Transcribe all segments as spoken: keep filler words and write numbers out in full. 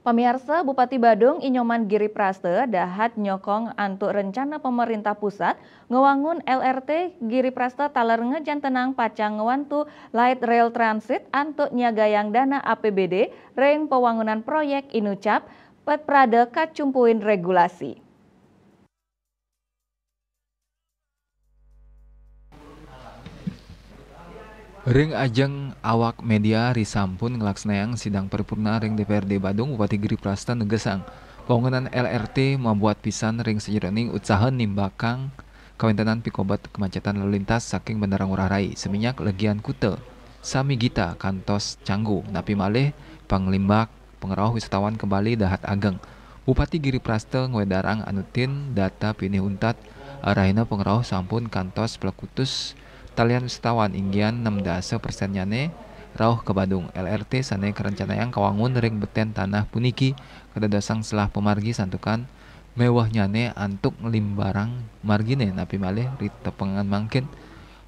Pamiarsa, Bupati Badung Inyoman Giri Prasta dahat nyokong antuk rencana pemerintah pusat ngewangun L R T Giri Prasta taler ngejantenang pacang ngewantu light rail transit antuk nyagayang dana A P B D ring pewangunan proyek inucap pet prada kacumpuin regulasi. Ring ajeng awak media ri sampun nglaksanayang sidang paripurna ring D P R D Badung, Bupati Giri Prasta negesang, pawongenan L R T mabuat pisan ring sajeroning utsaha nimbakang kawentenan pikobet kemacetan lalu lintas saking Bandara Ngurah Rai, saminyak legian Kuta, sami Gita kantos Canggu, napi malih panglimbak pangrauh wisatawan ka Bali dahat ageng. Bupati Giri Prasta ngwedarang anutin data pinih untat, rahina pangrauh sampun kantos plekutus talian wisatawan, inggian nem dasa persennyane rauh ka Badung. L R T sane karencanayang kawangun ring beten tanah puniki kadadosang selah pamargi santukan mewehnyane antuk nglimbarang margine, napi malih ri tepengan mangkin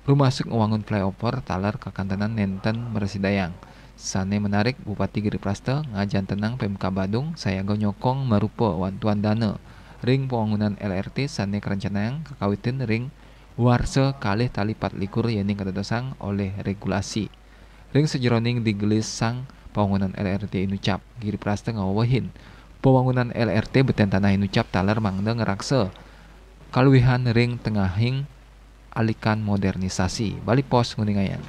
rumasuk ngwangun flyover taler kakantenan nenten mrasidayang. Sane menarik, Bupati Giri Prasta ngajantenang Pemkab Badung sayaga nyokong marupa wantuan dana ring pawangunan L R T sane karencanayang kakawitin ring warsa kalih tali pat likur yening kadadosang olih regulasi. Ring sajeroning digelisang pawangunan L R T inucap, Giri Prasta ngawewehin pawangunan L R T beten tanah inucap taler mangda ngraksa kaluihan ring tengahing alikan modernisasi. Bali Post nguningayang.